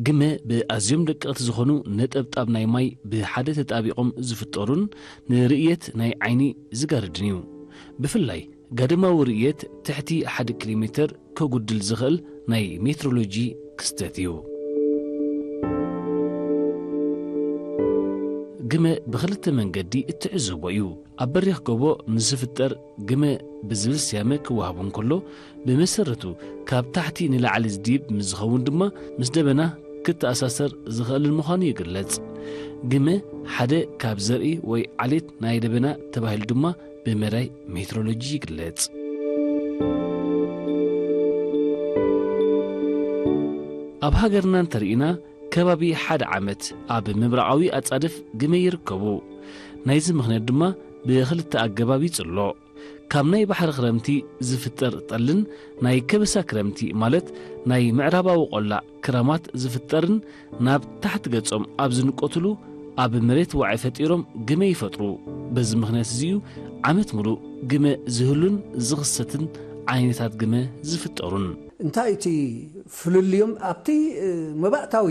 ግመ ብኣዝዮም ደቀቕቲ ዝኾኑ ነጠብጣብ ናይ ማይ ብሓደ ተጣቢቖም ዝፍጠሩን ንርእየት ናይ ዓይኒ ዝጋርድን እዩ። ብፍላይ ጋደማዊ ርእየት ትሕቲ ሓደ ኪሎ ሜተር ከጉድል ዝኽእል ናይ ሜትሮሎጂ ክስተት እዩ። ግመ ብኽልተ መንገዲ እትዕዘቦ እዩ። ኣብ በሪኽ ጎቦ ንዝፍጠር ግመ ብዝብል ስያመ ክወሃቦ እንከሎ፣ ብመሰረቱ ካብ ታሕቲ ንላዕሊ ዝድይብ ምስ ዝኸውን ድማ ምስ ደበና ክተኣሳሰር ዝኽእልን ምዃኑ ይግለጽ። ግመ ሓደ ካብ ዘርኢ ወይ ዓሌት ናይ ደበና ተባሂሉ ድማ ብመዳይ ሜትሮሎጂ ይግለጽ። ኣብ ሃገርና እንተርኢና፣ ከባቢ ሓደ ዓመት ኣብ ምብራቓዊ ኣጻድፍ ግመ ይርከቡ። ናይዚ ምኽንያት ድማ ብኽልተ ኣገባብ ይጽሎ። ካብ ናይ ባሕሪ ክረምቲ ዝፍጠር ጠልን ናይ ከበሳ ክረምቲ ማለት ናይ ምዕራባዊ ቆላ ክራማት ዝፍጠርን ናብ ታሕቲ ገጾም ኣብ ዝንቆትሉ ኣብ መሬት ዋዒ ፈጢሮም ግመ ይፈጥሩ። በዚ ምኽንያት እዚ እዩ ዓመት ሙሉእ ግመ ዝህሉን ዝኽሰትን ዓይነታት ግመ ዝፍጠሩን። እንታይ እቲ ፍልልዮም ኣብቲ፣ እ፣ መባእታዊ፣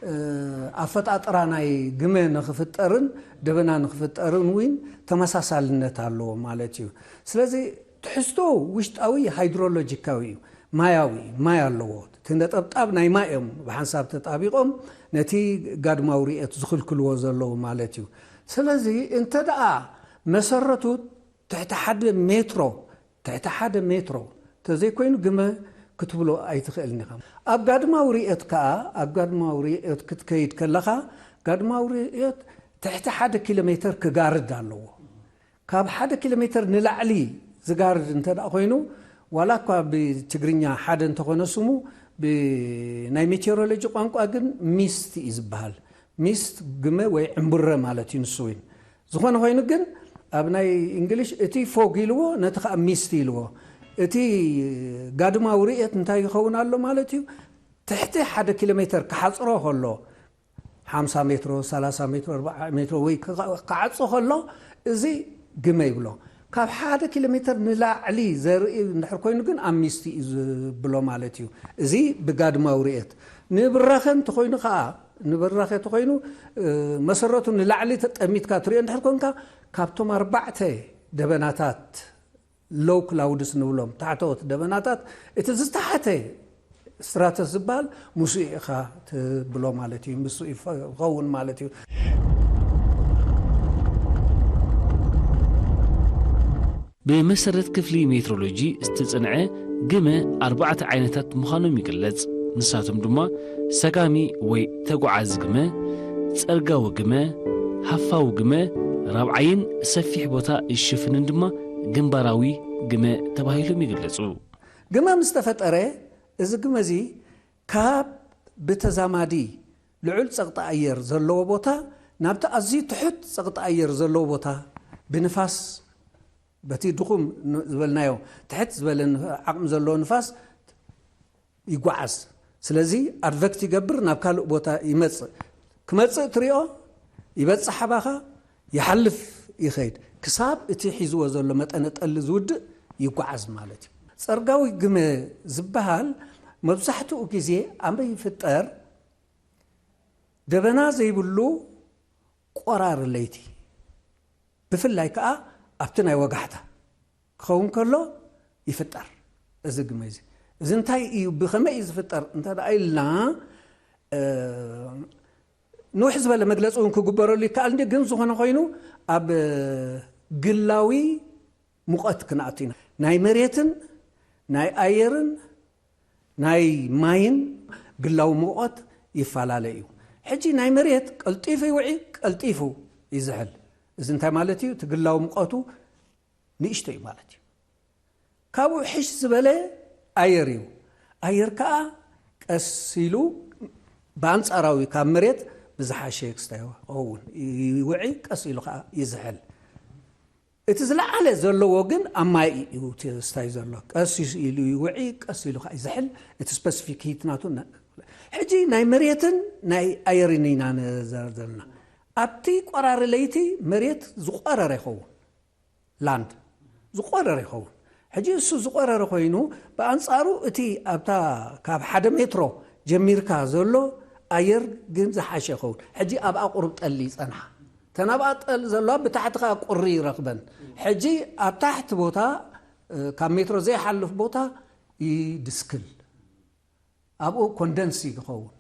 እ፣ ኣፈጣጥራ ናይ ግመ ንኽፍጠርን ደበና ንኽፍጠርን እውን ተመሳሳልነት ኣለዎ ማለት እዩ። ስለዚ ትሕዝቶ ውሽጣዊ ሃይድሮሎጂካዊ እዩ፣ ማያዊ፣ ማይ ኣለዎ። እቲ ነጠብጣብ ናይ ማይ እዮም ብሓንሳብ ተጣቢቖም ነቲ ጋድማዊ ርእየት ዝኽልክልዎ ዘለዉ ማለት እዩ። ስለዚ እንተ ደኣ መሰረቱ ትሕቲ ሓደ ሜትሮ፣ ትሕቲ ሓደ ሜትሮ ተዘይኮይኑ ግመ ክትብሎ ኣይትኽእልን ኢኻ። ኣብ ጋድማዊ ርእየት ከኣ፣ ኣብ ጋድማዊ ርእየት ክትከይድ ከለኻ፣ ጋድማዊ ርእየት ትሕቲ ሓደ ኪሎ ሜተር ክጋርድ ኣለዎ። ካብ ሓደ ኪሎ ሜተር ንላዕሊ ዝጋርድ እንተ ደኣ ኮይኑ፣ ዋላ እኳ ብትግርኛ ሓደ እንተኾነ ስሙ፣ ብናይ ሜቴዎሮሎጂ ቋንቋ ግን ሚስት እዩ ዝበሃል። ሚስት ግመ ወይ ዕምቡረ ማለት እዩ ንሱ እውን። ዝኾነ ኮይኑ ግን ኣብ ናይ እንግሊሽ እቲ ፎግ ኢልዎ፣ ነቲ ኸኣ ሚስት ኢልዎ። እቲ ጋድማዊ ርእየት እንታይ ይኸውን ኣሎ ማለት እዩ? ትሕቲ ሓደ ኪሎ ሜተር ክሓጽሮ ከሎ፣ ሓምሳ ሜትሮ፣ ሰላሳ ሜትሮ፣ ኣርባዓ ሜትሮ ወይ ክዓ-፣ ክዓጾ ከሎ፣ እዚ ግመ ይብሎ። ካብ ሓደ ኪሎ ሜተር ንላዕሊ ዘርኢ እንድሕር ኮይኑ ግን ኣምኒስቲ እዩ ዝብሎ ማለት እዩ። እዚ ብጋድማዊ ርእየት። ንብራኸ እንተኾይኑ ከኣ፣ ንብራኸ እንተኾይኑ፣ እ፣ መሰረቱ ንላዕሊ ተጠሚትካ ትሪኦ እንድሕር ኮንካ፣ ካብቶም ኣርባዕተ ደበናታት ሎው ክላውድስ ንብሎም ታሕተዎት ደበናታት፣ እቲ ዝተሓተ ስትራተስ ዝበሃል ምስኡ ኢኻ ትብሎ ማለት እዩ፣ ምስኡ ይኸውን ማለት እዩ። ብመሰረት ክፍሊ ሜትሮሎጂ ዝተጸንዐ ግመ ኣርባዕተ ዓይነታት ምዃኖም ይግለጽ። ንሳቶም ድማ ሰጋሚ ወይ ተጓዓዚ ግመ፣ ጸርጋዊ ግመ፣ ሃፋዊ ግመ፣ ራብዓይን ሰፊሕ ቦታ ዝሽፍንን ድማ ግንባራዊ ግመ ተባሂሎም ይግለጹ። ግመ ምስ ተፈጠረ፣ እዚ ግመ እዚ ካብ ብተዛማዲ ልዑል ጸቕጢ ኣየር ዘለዎ ቦታ ናብቲ ኣዝዩ ትሑት ጸቕጢ ኣየር ዘለዎ ቦታ ብንፋስ፣ በቲ ድኹም ን-፣ ዝበልናዮ ትሕት ዝበለ ን-፣ ዓቕሚ ዘለዎ ንፋስ ይጓዓዝ። ስለዚ ኣድቨክት ይገብር፣ ናብ ካልእ ቦታ ይመጽእ። ክመጽእ ትሪኦ፣ ይበጽሕ ኣባኻ፣ ይሓልፍ ይኸይድ። ክሳብ እቲ ሒዝዎ ዘሎ መጠነ ጠሊ ዝውድእ ይጓዓዝ ማለት እዩ። ጸርጋዊ ግመ ዝበሃል መብዛሕትኡ ግዜ ኣበይ ይፍጠር? ደበና ዘይብሉ ቆራሪ ለይቲ፣ ብፍላይ ከኣ ኣብቲ ናይ ወጋሕታ ክኸውን ከሎ ይፍጠር። እዚ ግመ እዚ፣ እዚ እንታይ እዩ፣ ብኸመይ እዩ ዝፍጠር እንተ ደኣ ኢልና፣ እ፣ ንውሕ ዝበለ መግለጺ እውን ክግበረሉ ይከኣል እንዲ፣ ግን ዝኾነ ኮይኑ ኣብ ግላዊ ሙቐት ክንኣቱ ኢና። ናይ መሬትን ናይ ኣየርን ናይ ማይን ግላዊ ሙቐት ይፈላለ እዩ። ሕጂ ናይ መሬት ቀልጢፉ ይውዒ፣ ቀልጢፉ ይዝሕል። እዚ እንታይ ማለት እዩ? እቲ ግላዊ ሙቐቱ ንእሽቶ እዩ ማለት እዩ። ካብኡ ሕሽ ዝበለ ኣየር እዩ። ኣየር ከኣ ቀስ ኢሉ ብኣንጻራዊ ካብ መሬት ብዝሓሸ ክስታይ ይኸውን፣ ይውዒ፣ ቀስ ኢሉ ከኣ ይዝሕል። እቲ ዝለዓለ ዘለዎ ግን ኣብ ማይ እዩ እቲ ክስታይ ዘሎ። ቀስ ኢሉ ይውዒ፣ ቀስ ኢሉ ከኣ ይዝሕል። እቲ ስፐሲፊክ ሂት ናቱ ነ-፣ ሕጂ ናይ መሬትን ናይ ኣየርን ኢና ንዘርዘር ዘለና። ኣብቲ ቆራሪ ለይቲ መሬት ዝቆረረ ይኸውን። ላንድ ዝቆረረ ይኸውን። ሕጂ እሱ ዝቆረረ ኮይኑ፣ ብኣንጻሩ እቲ ኣብታ ካብ ሓደ ሜትሮ ጀሚርካ ዘሎ ኣየር ግን ዝሓሸ ይኸውን። ሕጂ ኣብኣ ቁሩብ ጠሊ ይጸንሓ። እተን ኣብኣ ጠል ዘለዋ ብታሕቲ ከኣ ቁሪ ይረኽበን። ሕጂ ኣብ ታሕቲ ቦታ፣ እ፣ ካብ ሜትሮ ዘይሓልፍ ቦታ ይድስክል። ኣብኡ ኮንደንስ ይኸውን።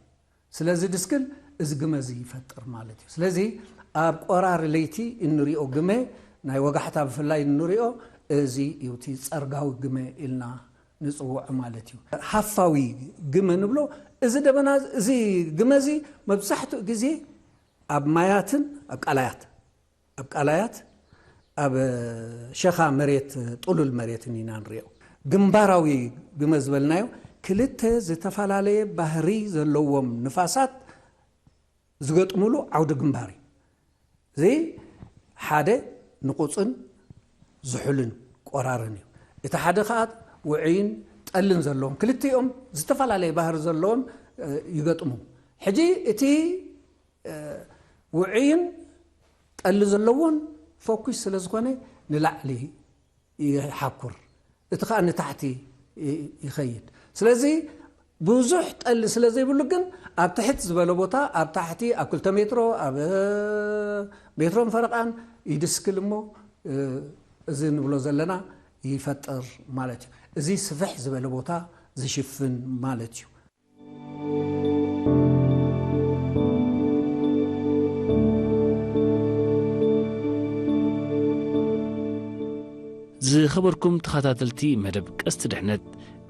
ስለዚ ድስክል እዚ ግመ እዚ ይፈጥር ማለት እዩ። ስለዚ ኣብ ቆራሪ ለይቲ እንሪኦ ግመ፣ ናይ ወጋሕታ ብፍላይ እንሪኦ፣ እዚ እዩ እቲ ጸርጋዊ ግመ ኢልና ንጽውዖ ማለት እዩ። ሃፋዊ ግመ ንብሎ፣ እዚ ደበና፣ እዚ ግመ እዚ መብዛሕትኡ ግዜ ኣብ ማያትን ኣብ ቃላያት፣ ኣብ ቃላያት፣ ኣብ ሸኻ መሬት፣ ጥሉል መሬትን ኢና ንሪኦ። ግንባራዊ ግመ ዝበልናዮ ክልተ ዝተፈላለየ ባህሪ ዘለዎም ንፋሳት ዝገጥሙሉ ዓውዲ ግንባር እዩ። እዚ ሓደ ንቑጽን ዝሑልን ቆራርን እዩ። እቲ ሓደ ኸኣ ውዑይን ጠልን ዘለዎም፣ ክልቲኦም ዝተፈላለየ ባህሪ ዘለዎም፣ እ፣ ይገጥሙ። ሕጂ እቲ፣ እ፣ ውዑይን ጠሊ ዘለዎን ፎኩስ ስለ ዝኾነ ንላዕሊ ይሓኩር፣ እቲ ኸኣ ንታሕቲ ይ-፣ ይኸይድ። ስለዚ ብዙሕ ጠሊ ስለ ዘይብሉ ግን ኣብ ትሕት ዝበለ ቦታ፣ ኣብ ታሕቲ ኣብ ክልተ ሜትሮ፣ ኣብ ሜትሮን ፈረቓን ይድስክል እሞ፣ እ፣ እዚ ንብሎ ዘለና ይፈጥር ማለት እዩ። እዚ ስፍሕ ዝበለ ቦታ ዝሽፍን ማለት እዩ። ዝኸበርኩም ተኸታተልቲ መደብ ቀስቲ ድሕነት፣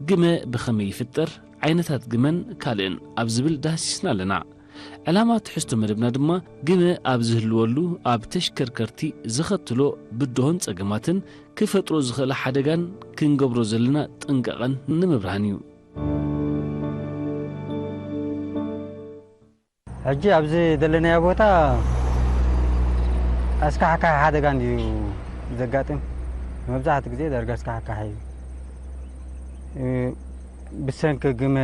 ግመ ብኸመይ ይፍጠር፣ ዓይነታት ግመን ካልእን ኣብ ዝብል ዳህሲስና ኣለና። ዕላማ ትሕዝቶ መደብና ድማ ግመ ኣብ ዝህልወሉ ኣብ ተሽከርከርቲ ዘኸትሎ ብድሆን ጸገማትን ክፈጥሮ ዝኽእላ ሓደጋን ክንገብሮ ዘለና ጥንቃቐን ንምብርሃን እዩ። ሕጂ ኣብዚ ዘለናዮ ቦታ ኣስካሕካሒ ሓደጋ እንድዩ ዘጋጥም። መብዛሕትኡ ግዜ ዳርጋ ኣስካሕካሒ እዩ። እ፣ ብሰንኪ ግመ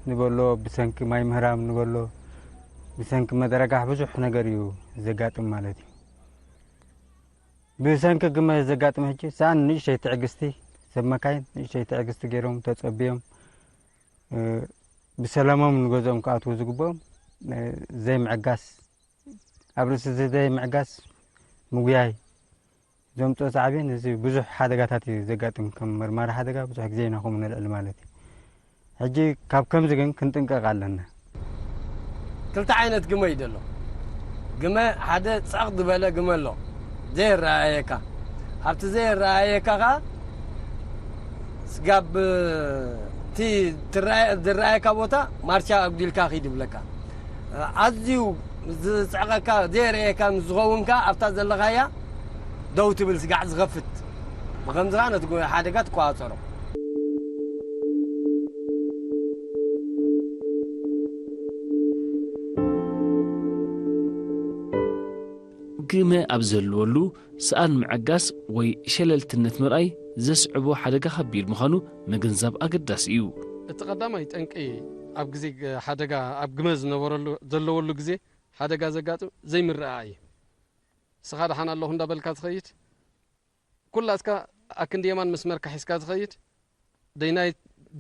ንበሎ፣ ብሰንኪ ማይ ምህራም ንበሎ፣ ብሰንኪ መደረጋሕ ብዙሕ ነገር እዩ ዘጋጥም ማለት እዩ። ብሰንኪ ግመ ዘጋጥም ሕጂ ሰኣን ንእሽተይ ትዕግስቲ፣ ሰብ መካይን ንእሽተይ ትዕግስቲ ገይሮም ተጸብዮም፣ እ፣ ብሰላሞም ንገዝኦም ክኣትዉ ዝግብኦም፣ እ፣ ዘይምዕጋስ፣ ኣብ ርእሲ እዚ ዘይምዕጋስ ምጉያይ ዘምጽኦ ሳዕቤን እዚ ብዙሕ ሓደጋታት እዩ ዘጋጥም። ከም መርማሪ ሓደጋ ብዙሕ ግዜ ኢና ከምኡ ነልዕል ማለት እዩ። ሕጂ ካብ ከምዚ ግን ክንጥንቀቕ ኣለና። ክልተ ዓይነት ግመ እዩ ዘሎ። ግመ ሓደ ጸቕ ዝበለ ግመ ኣሎ፣ ዘይረኣየካ። ኣብቲ ዘይረኣየካ ኸኣ ስጋብ እቲ ትረኣየ-፣ ዝረኣየካ ቦታ ማርቻ ኣጉዲልካ ኺድ ይብለካ። ኣዝዩ ዝጽዕቐካ፣ ዘይርእየካ ምስ ዝኸውን ከኣ ኣብታ ዘለኻያ ደው ትብል ስጋዕ ዝኸፍት። ብኸምዚ ኸኣ ነቲ ጎ-፣ ሓደጋ ትቆጻጸሮ። ግመ ኣብ ዝህልወሉ፣ ሰኣን ምዕጋስ ወይ ሸለልትነት ምርኣይ ዘስዕቦ ሓደጋ ከቢድ ምዃኑ ምግንዛብ ኣገዳሲ እዩ። እቲ ቀዳማይ ጠንቂ ኣብ ግዜ ግ-፣ ሓደጋ ኣብ ግመ ዝነበረሉ፣ ዘለወሉ ግዜ ሓደጋ ዘጋጥም ዘይምርኣይ እዩ። ንስኻ ደሓን ኣለኹ እንዳበልካ ትኸይድ፣ ኩላትካ ኣክንዲ የማን መስመርካ ሒዝካ ትኸይድ፣ ደይናይ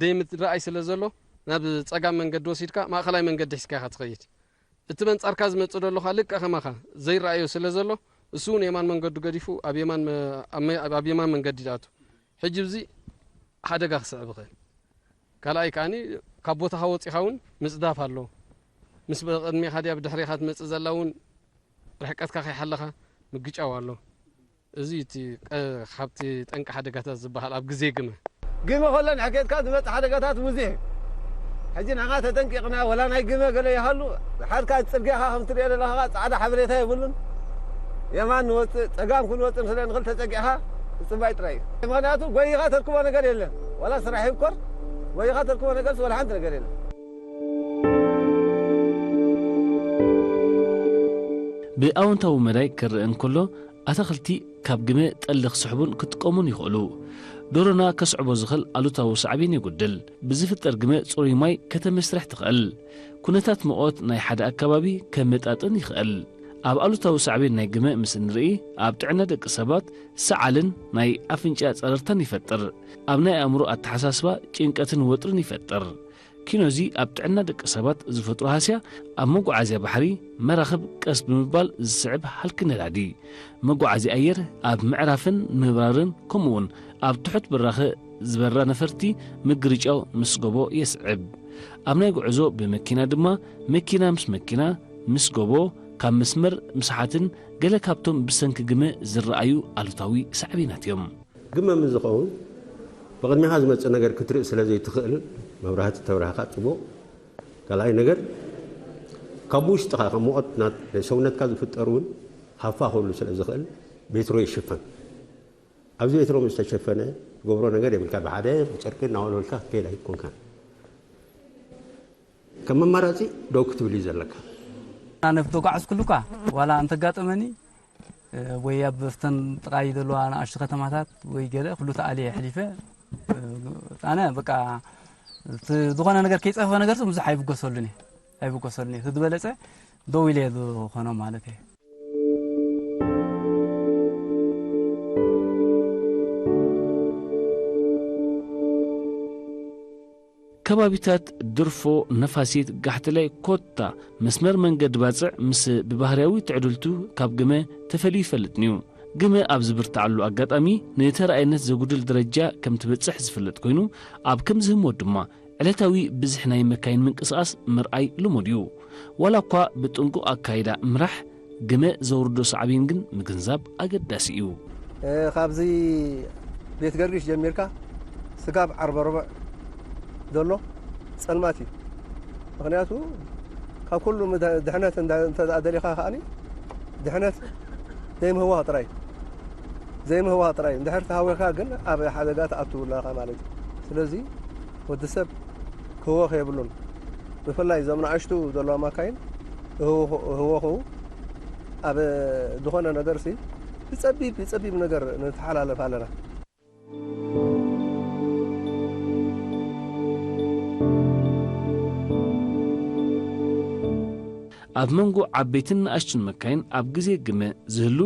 ደይምትረኣይ ስለ ዘሎ፣ ናብ ጸጋም መንገዲ ወሲድካ ማእኸላይ መንገዲ ሒዝካ ኢኻ ትኸይድ። እቲ በንጻርካ ዝመጽእ ዘሎ ኸኣ ልክዕ ከማኻ ዘይረኣዮ ስለ ዘሎ፣ እሱ እውን የማን መንገዱ ገዲፉ ኣብ የማን መ-፣ ኣብ መ-፣ ኣብ የማን መንገዲ ይኣቱ። ሕጂ እዚ ሓደጋ ክስዕብ ይኽእል። ካልኣይ ከኣኒ ካብ ቦታኻ ወጺኻ እውን ምጽዳፍ ኣሎ። ምስ ብቕድሜኻ ድያ ብድሕሬኻ ትመጽእ ዘላ እውን ርሕቀትካ ከይሓለኻ ምግጫው ኣሎ። እዚ እቲ ቀ-፣ ካብቲ ጠንቂ ሓደጋታት ዝበሃል ኣብ ግዜ ግመ። ግመ ከሎ ንሕኬትካ ዝመጽእ ሓደጋታት ብዙሕ እዩ። ሕጂ ንዓኻ ተጠንቂቕና፣ ወላ ናይ ግመ ገለ ይሃሉ፣ ሓድካ ጽርግያኻ ከም ትሪኦ ዘለኻ ጻዕዳ ሓበሬታ የብሉን። የማን ንወጽእ፣ ጸጋም ክንወጽእ ስለ ንኽእል ተጸጊዕኻ ምጽባይ ጥራይ እዩ። ምኽንያቱ ጎይኻ ተርክቦ ነገር የለን። ወላ ስራሕ ይብኮር፣ ጎይኻ ተርክቦ ነገርስ ወላ ሓንቲ ነገር የለን። ብኣወንታዊ መዳይ ክረአ እንከሎ፣ ኣታኽልቲ ካብ ግመ ጠሊ ክስሕቡን ክጥቀሙን ይኽእሉ። ዶሮና ከስዕቦ ዝኽእል ኣሉታዊ ሳዕቤን የጉድል። ብዝፍጠር ግመ ጽሩይ ማይ ከተመስርሕ ትኽእል። ኩነታት ሙቐት ናይ ሓደ ኣከባቢ ከመጣጥን ይኽእል። ኣብ ኣሉታዊ ሳዕቤን ናይ ግመ ምስ እንርኢ፣ ኣብ ጥዕና ደቂ ሰባት ሰዓልን ናይ ኣፍንጫ ጸረርታን ይፈጥር። ኣብ ናይ ኣእምሮ ኣተሓሳስባ ጭንቀትን ወጥርን ይፈጥር። ኪኖዚ ኣብ ጥዕና ደቂ ሰባት ዝፈጥሮ ሃስያ ኣብ መጓዓዝያ ባሕሪ መራኽብ ቀስ ብምባል ዝስዕብ ሃልኪ ነዳዲ፣ መጓዓዝያ ኣየር ኣብ ምዕራፍን ምብራርን ከምኡውን ኣብ ትሑት ብራኸ ዝበራ ነፈርቲ ምግርጫው ምስ ጎቦ የስዕብ። ኣብ ናይ ጉዕዞ ብመኪና ድማ መኪና ምስ መኪና ምስ ጎቦ ካብ መስመር ምስሓትን ገለ ካብቶም ብሰንኪ ግመ ዝረኣዩ ኣሉታዊ ሳዕቤናት እዮም። ግመ ምስ ዝኸውን ብቕድሚኻ ዝመጽእ ነገር ክትርኢ ስለ ዘይትኽእል መብራህቲ ተብራህካ ጽቡቕ። ካልኣይ ነገር ካብ ውሽጥኻ ካብ ሙቐት ናይ ሰውነትካ ዝፍጠር እውን ሃፋ ክህሉ ስለ ዝኽእል ቤትሮ ይሽፈን። ኣብዚ ቤትሮ ምስ ተሸፈነ ትገብሮ ነገር የብልካ። ብሓደ ብጨርቂ እናወልወልካ ክትከይድ ኣይኮንካን። ከም መማራጺ ደው ክትብል እዩ ዘለካ። ኣነ ብተጓዓዝኩሉ እኳ ዋላ እንተጋጠመኒ ወይ ኣብ ፍተን ጥቓይ ዘለዋ ንኣሽቱ ከተማታት ወይ ገለ ኩሉ ተኣልየ ኣሕሊፈ ኣነ በቃ እቲ ዝኾነ ነገር ከይጸፈ ነገር ብዙሕ ኣይብገሰሉን እየ ኣይብገሰሉን እየ እቲ ዝበለጸ ደው ኢለ እየ ዝኾኖ ማለት እየ። ከባቢታት ድርፎ፣ ነፋሲት፣ ጋሕትላይ፣ ኮታ መስመር መንገዲ ባጽዕ ምስ ብባህርያዊ ትዕድልቱ ካብ ግመ ተፈልዩ ይፈልጥን እዩ። ግመ ኣብ ዝብርትዓሉ ኣጋጣሚ ንተረኣይነት ዘጉድል ደረጃ ከም ትበጽሕ ዝፍለጥ ኮይኑ፣ ኣብ ከምዚ ህሞት ድማ ዕለታዊ ብዝሒ ናይ መካይን ምንቅስቓስ ምርኣይ ልሙድ እዩ። ዋላ እኳ ብጥንቁቕ ኣካይዳ ምራሕ ግመ ዘውርዶ ሳዕቤን ግን ምግንዛብ ኣገዳሲ እዩ። ካብዚ ቤት ገርጊሽ ጀሚርካ ስጋብ ዓርበ ርቡዕ ዘሎ ጸልማት እዩ። ምኽንያቱ ካብ ኩሉ ምድ- ድሕነት እንዳ- እንተ ደኣ ደሊኻ ከኣኒ ድሕነት ዘይምህዋኽ ጥራይ ዘይምህዋኽ ጥራይ እንድሕር ተሃዊኻ ግን ኣብ ሓደጋ ትኣቱ ኣለኻ ማለት እዩ። ስለዚ ወዲ ሰብ ክህወኽ የብሉን። ብፍላይ እዞም ንኣሽቱ ዘለዋ ማካይን ህወኹ ኣብ ዝኾነ ነገርሲ ብጸቢብ ብጸቢብ ነገር ንተሓላለፍ ኣለና። ኣብ መንጎ ዓበይትን ንኣሽቱን መካይን ኣብ ግዜ ግመ ዝህሉ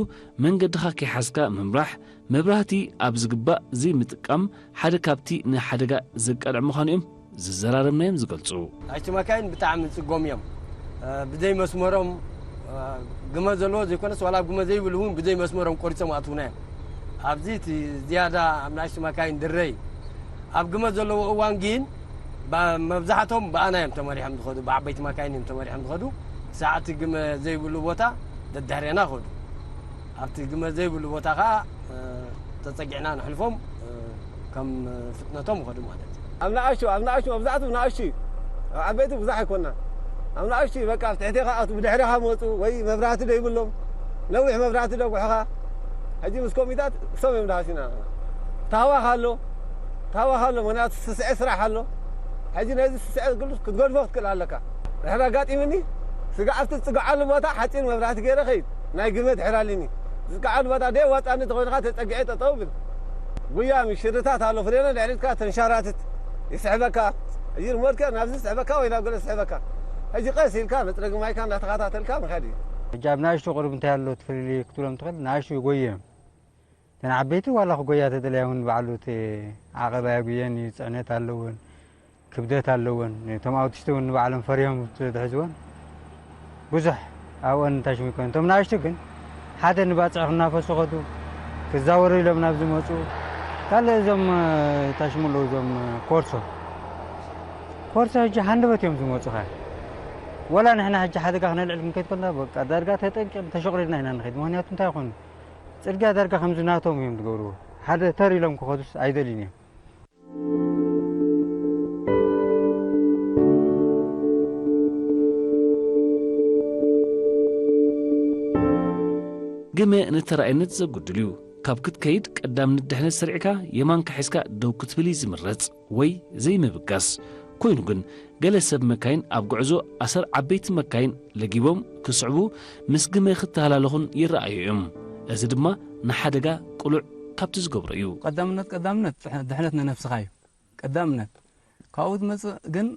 መንገድኻ ከይሓዝካ ምምራሕ፣ መብራህቲ ኣብ ዝግባእ ዘይምጥቃም ሓደ ካብቲ ንሓደጋ ዘቃልዕ ምዃኑ እዮም ዝዘራረብናዮም ዝገልጹ። ናሽቱ መካይን ብጣዕሚ ጽጎም እዮም። ብዘይ መስመሮም ግመ ዘለዎ ዘይኮነስ ዋላ ግመ ዘይብሉ እውን ብዘይ መስመሮም ቆሪጾም ኣትውና እዮም። ኣብዚ እቲ ዝያዳ ኣብ ናሽቱ መካይን ድረይ ኣብ ግመ ዘለዎ እዋን ግን መብዛሕቶም ብኣና እዮም ተመሪሖም ዝኸዱ፣ ብዓበይቲ መካይን እዮም ተመሪሖም ዝኸዱ። ሰዓቲ ግመ ዘይብሉ ቦታ ደድሕሬና ኸዱ። ኣብቲ ግመ ዘይብሉ ቦታ ኸዓ ተጸጊዕና ንሕልፎም ከም ፍጥነቶም ይኸዱ ማለት እዩ። ኣብ ንኣሽቱ ኣብ ንኣሽቱ መብዛሕቱ ንኣሽቱ እዩ። ኣብ ዓበይቲ ብዙሕ ኣይኮና። ኣብ ንኣሽቱ እዩ በቃ ኣብ ትሕቴኻ ኣቱ ብድሕሬኻ መፁ ወይ መብራህቲ ዶ ይብሎም ነዊሕ መብራህቲ ዶ ጉሕኻ። ሕጂ ምስ ኮሚታት ክሶም እዮም ዳሃሲና ታዋኽ ኣሎ። ታዋኽ ኣሎ ምክንያቱ ስስዐ ስራሕ ኣሎ። ሕጂ ነዚ ስስዐ ክትገድፎ ክትክእል ኣለካ። ድሕሪ ኣጋጢምኒ ስጋ ኣብቲ ዝፅግዓሉ ቦታ ሓፂን መብራህቲ ገይረ ኸይድ ናይ ግመ ድሕር ኣሊኒ ዝፅግዓሉ ቦታ ደይ ዋፃኒ ተኾይንካ ተፀግዐ ጠጠው ብል። ጉያ ምሽርታት ኣሎ ፍሬነ ድሕሪትካ ተንሻራትት ይስሕበካ። እዚ ሪሞትከ ናብዚ ስሕበካ ወይ ናብ ገለ ስሕበካ። ሕጂ ቀስ ኢልካ መፅረጊ ማይካ እናተኸታተልካ ምኻድ እዩ። ሕጂ ኣብ ናእሽቱ ቅርብ እንታይ ኣሎ ትፈልልየ ክትብሎም ትኽእል ናእሽቱ ይጎየ እዮም። እተን ዓበይቲ ዋላ ክጎያ ተደልያ እውን ባዕሉ እቲ ዓቐብ ኣየጉየን እዩ፣ ጽዕነት ኣለወን፣ ክብደት ኣለወን። እቶም ኣውቲስት እውን ንባዕሎም ፈሪሆም ተትሕዝወን ብዙሕ ኣብኦን ታሽሙ ይኮን። እቶም ንኣሽቱ ግን ሓደ ንባጽዕ ክናፈሱ ከዱ ክዛወሩ ኢሎም ናብ ዝመፁ ካልእ እዞም ታሽሙ ኣለዉ እዞም ኮርሶ ኮርሶ ሕጂ ሃንደበት እዮም ዝመፁኻ። ወላ ንሕና ሕጂ ሓደጋ ክነልዕል ክንከይድ ከለና በቃ ዳርጋ ተጠንቂቕና ተሸቑሪርና ኢና ንኸይድ። ምኽንያቱ እንታይ ይኾኑ ጽርግያ ዳርጋ ከምዚ ናቶም እዮም ዝገብርዎ። ሓደ ተር ኢሎም ክኸዱስ ኣይደልዩን እዮም። ግመ ንተራእይነት ዘጉድል እዩ። ካብ ክትከይድ ቀዳም ንድሕነት ሰሪዕካ የማንካ ሒዝካ ደው ክትብል እዩ ዝምረጽ ወይ ዘይምብጋስ። ኮይኑ ግን ገለ ሰብ መካይን ኣብ ጉዕዞ ኣሰር ዓበይቲ መካይን ለጊቦም ክስዕቡ ምስ ግመ ክተሃላለኹን ይረኣዩ እዮም። እዚ ድማ ንሓደጋ ቅሉዕ ካብቲ ዝገብሮ እዩ። ቀዳምነት ቀዳምነት ድሕነት ንነብስኻ እዩ ቀዳምነት። ካብኡ ትመፅእ ግን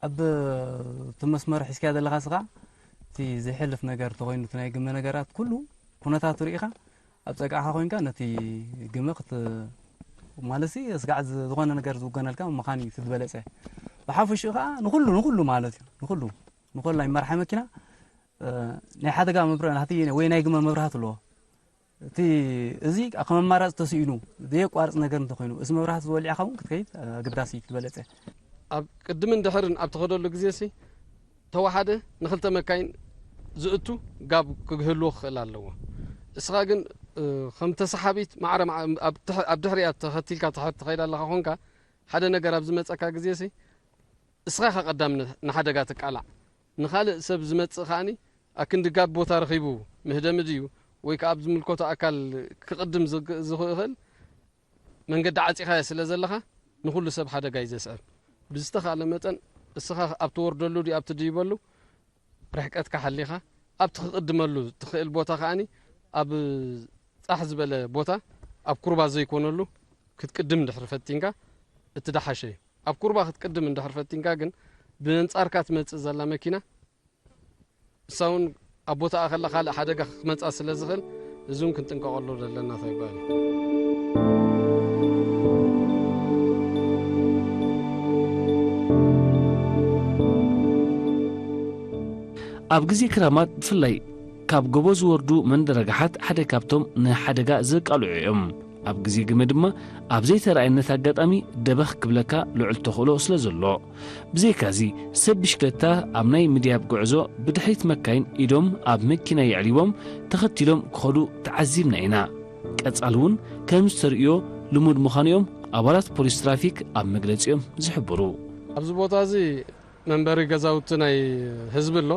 ኣብ እቲ መስመር ሒዝካዮ ዘለኻ ስኻ እቲ ዘይሕልፍ ነገር ተኾይኑ እቲ ናይ ግመ ነገራት ኩሉ ኩነታቱ ርኢኻ ኣብ ጸግዕኻ ኮይንካ ነቲ ግመ ክት ማለትሲ ስጋዕ ዝ- ዝኾነ ነገር ዝውገነልካ ምዃን እዩ እቲ ዝበለጸ። ብሓፈሽኡ ከዓ ንኹሉ፣ ንኹሉ ማለት እዩ፣ ንኹሉ፣ ንኹሉ ናይ መርሓ መኪና፣ እ፣ ናይ ሓደጋ መብረ-፣ ናቲ ወይ ናይ ግመ መብራህቲ ኣለዎ። እቲ፣ እዚ ከም ኣማራፂ ተስኢኑ ዘየቋርፅ ነገር እንተኾይኑ፣ እዚ መብራህቲ ዝወሊዕኻ እውን ክትከይድ፣ እ፣ ኣገዳሲ እዩ፣ ዝበለፀ። ኣብ ቅድምን ድሕርን ኣብ ትኸደሉ ግዜ ሲ፣ ተወሓደ ንኽልተ መካይን ዝእቱ ጋብ ክህልዎ ክኽእል ኣለዎ። እስኻ ግን፣ እ፣ ከም ተሰሓቢት ማዕረ፣ ማዕ-፣ ኣብ ትሕ-፣ ኣብ ድሕሪኣ ተኸቲልካ ትኸ-፣ ትኸይድ ኣለኻ ኾንካ፣ ሓደ ነገር ኣብ ዝመጸካ ግዜ ሲ፣ እስኻ ኢኻ ቀዳም ን-፣ ንሓደጋ ትቃላዕ። ንኻልእ ሰብ ዝመጽእ ከኣኒ፣ ኣክንዲ ጋብ ቦታ ረኺቡ ምህደሚ ድዩ፣ ወይ ከኣ ኣብ ዝምልከቶ ኣካል ክቕድም ዝግ-፣ ዝኽእል መንገዲ ዓጺኻዮ ስለ ዘለኻ፣ ንኹሉ ሰብ ሓደጋ እዩ ዘስዕብ። ብዝተኻእለ መጠን፣ እስኻ ኣብ ትወርደሉ ድዩ ኣብ ትድይበሉ፣ ርሕቀትካ ሓሊኻ፣ ኣብቲ ክቕድመሉ ትኽእል ቦታ ከኣኒ፣ ኣብ ጻሕ ዝበለ ቦታ፣ ኣብ ኩርባ ዘይኮነሉ፣ ክትቅድም እንድሕር ፈቲንካ፣ እቲ ደሓሸ እዩ። ኣብ ኩርባ ክትቅድም እንድሕር ፈቲንካ ግን፣ ብኣንጻርካ ትመጽእ ዘላ መኪና፣ እሳ እውን ኣብ ቦታኣ ከላ ካልእ ሓደጋ ክመጻ ስለ ዝኽእል፣ እዚ እውን ክንጥንቀቐሉ ዘለና ተግባር እዩ። ኣብ ግዜ ክራማት ብፍላይ ካብ ጎቦ ዝወርዱ መንደረጋሓት ሓደ ካብቶም ንሓደጋ ዘቃልዑ እዮም። ኣብ ግዜ ግመ ድማ ኣብ ዘይተራእየነት ኣጋጣሚ ደበኽ ክብለካ ልዑል ተኽእሎ ስለ ዘሎ። ብዘይካዚ ሰብ ብሽክለታ ኣብ ናይ ምድያብ ጉዕዞ ብድሕሪት መካይን ኢዶም ኣብ መኪና የዕሊቦም ተኸቲሎም ክኸዱ ተዓዚብና ኢና። ቀጻሊ እውን ከም ዝተርእዮ ልሙድ ምዃኑ እዮም ኣባላት ፖሊስ ትራፊክ ኣብ መግለጺኦም ዝሕብሩ። ኣብዚ ቦታ እዚ መንበሪ ገዛውቲ ናይ ህዝቢ ኣሎ።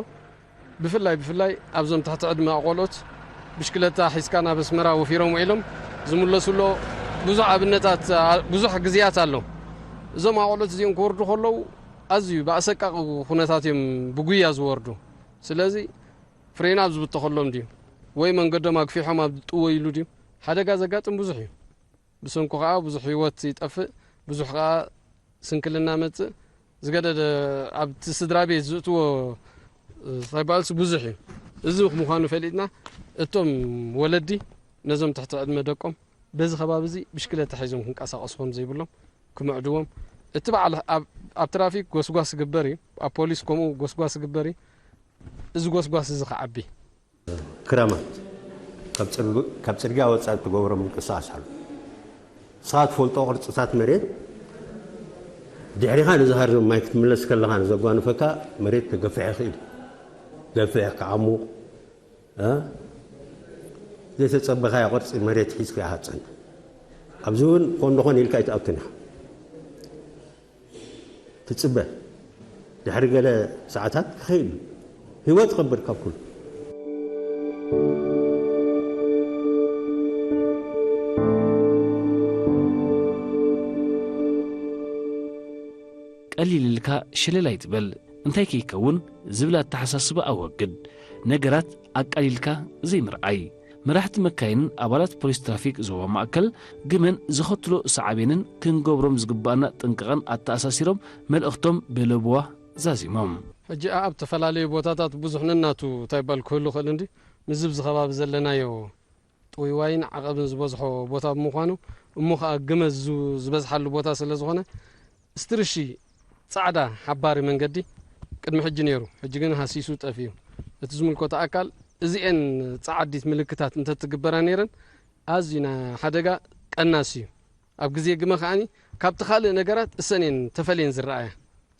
ብፍላይ፣ ብፍላይ ኣብዞም ትሕቲ ዕድመ ቆልዑት ብሽክለታ ሒዝካ ናብ ኣስመራ ወፊሮም ውዒሎም ዝምለሱ ኣሎ። ብዙሕ ኣብነታት፣ ኣ-፣ ብዙሕ ግዜያት ኣሎ። እዞም ኣቆልዑት እዚኦም ክወርዱ ከለዉ ኣዝዩ ብኣሰቃቂ ኩነታት እዮም ብጉያ ዝወርዱ። ስለዚ ፍሬን ኣብ ዝብተኸሎም ድዩ ወይ መንገዶም ኣግፊሖም ኣብ ዝጥወይሉ ድዩ ሓደጋ ዘጋጥም ብዙሕ እዩ። ብሰንኩ ከኣ ብዙሕ ህይወት ይጠፍእ፣ ብዙሕ ከኣ ስንክልና መጽእ፣ ዝገደደ ኣብቲ ስድራ ቤት ዝእትዎ፣ እ፣ ሳይባልስ ብዙሕ እዩ። እዚ ምዃኑ ፈሊጥና፣ እቶም ወለዲ ነዞም ትሕቲ ዕድመ ደቆም በዚ ከባቢ እዚ ብሽክለታ ሒዞም ክንቀሳቐሱ ከም ዘይብሎም ክምዕድዎም፣ እቲ በዓል ኣብ፣ ኣብ ትራፊክ ጎስጓስ ዝግበር እዩ፣ ኣብ ፖሊስ ከምኡ ጎስጓስ ዝግበር እዩ። እዚ ጎስጓስ እዚ ክዓቢ ክራማት ካብ ጽርግ-፣ ካብ ጽርግያ ወጻኢ እትገብሮ ምንቅስቓስ ኣሎ። ንስኻ ትፈልጦ ቅርጽታት መሬት ድሕሪኻ ንዝሃርም ማይ ክትምለስ ከለኻ ንዘጓንፈካ መሬት ክገፍሕ ይኽእል። ገፍሕ፣ ክዓሙቕ፣ እ? ዘይተጸበኻዮ ቅርጺ መሬት ሒዝካ ኢኻ ትጸንሕ። ኣብዚ እውን ኮን ንኾን ኢልካ ኣይትኣቱን ኢኻ። ትጽበ። ድሕሪ ገለ ሰዓታት ክኸይድ እዩ። ህይወት ይኸብር ካብ ኩሉ። ቀሊል ኢልካ ሽልል ኣይትበል፣ እንታይ ከይከውን ዝብል ኣተሓሳስባ ኣወግድ። ነገራት ኣቃሊልካ ዘይምርኣይ። መራሕቲ መካይንን ኣባላት ፖሊስ ትራፊክ ዞባ ማእከል ግመን ዘኸትሎ ሳዕቤንን ክንገብሮም ዝግባኣና ጥንቃቐን ኣተኣሳሲሮም መልእኽቶም ብለበዋ ዛዚሞም። ሕጂ ኣብ ዝተፈላለዩ ቦታታት ብዙሕ ነናቱ እንታይ ይባል ክህሉ ይኽእል እንዲ፣ ምስዚ ኣብዚ ከባቢ ዘለናዮ ጥውይዋይን ዓቐብን ዝበዝሖ ቦታ ብምዃኑ፣ እሞ ኸኣ ግመ ዝ-፣ ዝበዝሓሉ ቦታ ስለ ዝኾነ፣ ስትርሺ ጻዕዳ ሓባሪ መንገዲ ቅድሚ ሕጂ ነይሩ፣ ሕጂ ግን ሃሲሱ ጠፊኡ። እቲ ዝምልከቶ ኣካል እዚኤን ጻዓዲት ምልክታት እንተትግበራ ነይረን፣ ኣዝዩ ናይ ሓደጋ ቀናሲ እዩ። ኣብ ግዜ ግመ ከኣኒ ካብቲ ካልእ ነገራት እሰን እየን ተፈልየን ዝረኣያ።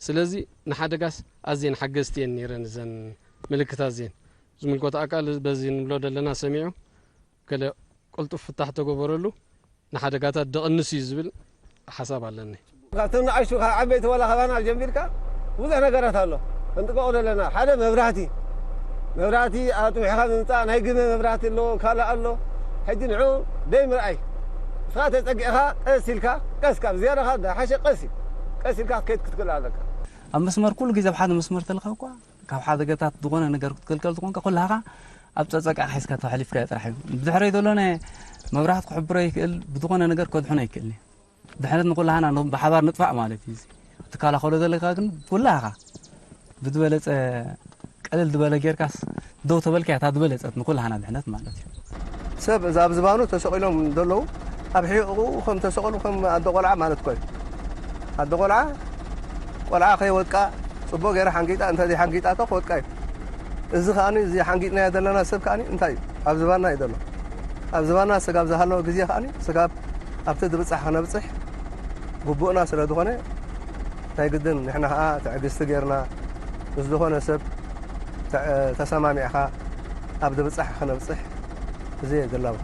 ስለዚ ንሓደጋስ ኣዝየን ሓገዝቲ እየን ነይረን እዘን ምልክታት እዚኤን። ዝምልከቶ ኣካል በዚ ንብሎ ዘለና ሰሚዑ ገለ ቅልጡፍ ፍታሕ ተገበረሉ ንሓደጋታት ደቕንስ እዩ ዝብል ሓሳብ ኣለኒ። ካብቶም ንኣሽቱ ካብ ዓበይቲ ዋላ ካባና ጀሚርካ ብዙሕ ነገራት ኣሎ። ክንጥቀቑ ዘለና ሓደ መብራህቲ፣ መብራህቲ ኣጥቢሕኻ ምምጻእ፣ ናይ ግመ መብራህቲ ኣሎ፣ ካልእ ኣሎ። ሕጂ ንዑ ደይ ምርኣይ። ንስኻ ተጸጊዕኻ ቀስ ኢልካ፣ ቀስ ካብ ዝያዳ ካብ ዝሓሸ ቀስ ኢል-፣ ቀስ ኢልካ ክትከይድ ክትክእል ኣለካ። ኣብ መስመር ኩሉ ግዜ ኣብ ሓደ መስመር ተለኻ እኳ ካብ ሓደጋታት ዝኾነ ነገር ክትክልከል ዝኾንካ ኩላኻ ኣብ ጸጸቃ ሒዝካ ተሕሊፍካዮ ጥራሕ እዩ። ብድሕረይ ዘሎ ናይ መብራህቲ ክሕብሮ ይክእል፣ ብዝኾነ ነገር ከድሕኖ ይክእል እዩ። ድሕነት ንኩላህና ን-፣ ብሓባር ንጥፋእ ማለት እዩ። እዚ ትከላኸሎ ዘለካ ግን ኩላኻ ብዝበለጸ ቀልል ዝበለ ጌርካስ ደው ተበልካያ እታ ዝበለጸት ንኩላህና ድሕነት ማለት እዩ። ሰብ እዛ ኣብ ዝባኑ ተሰቒሎም ዘለዉ ኣብ ሕቖኡ ከም ተሰቐሉ ከም ኣደ ቆልዓ ማለት እኮ እዩ። ኣደ ቆልዓ ቆልዓ ከይወድቃ ጽቡቕ ገይራ ሓንጊጣ፣ እንተ ዘይሓንጊጣቶ ክወድቃ እዩ። እዚ ከኣ እዚ ሓንጊጥናዮ ዘለና ሰብ ከኣ እንታይ እዩ? ኣብ ዝባና እዩ ዘሎ። ኣብ ዝባና ስጋብ ዝሃለወ ግዜ ከኣ ስጋብ ኣብቲ ዝብጻሕ ክነብጽሕ ግቡእና ስለ ዝኾነ ናይ ግድን ንሕና ከኣ ትዕግስቲ ጌርና ምስ ዝኾነ ሰብ ተ- ተሰማሚዕኻ ኣብ ዝብጻሕ ክነብጽሕ እዚ እየ ዝላቦ።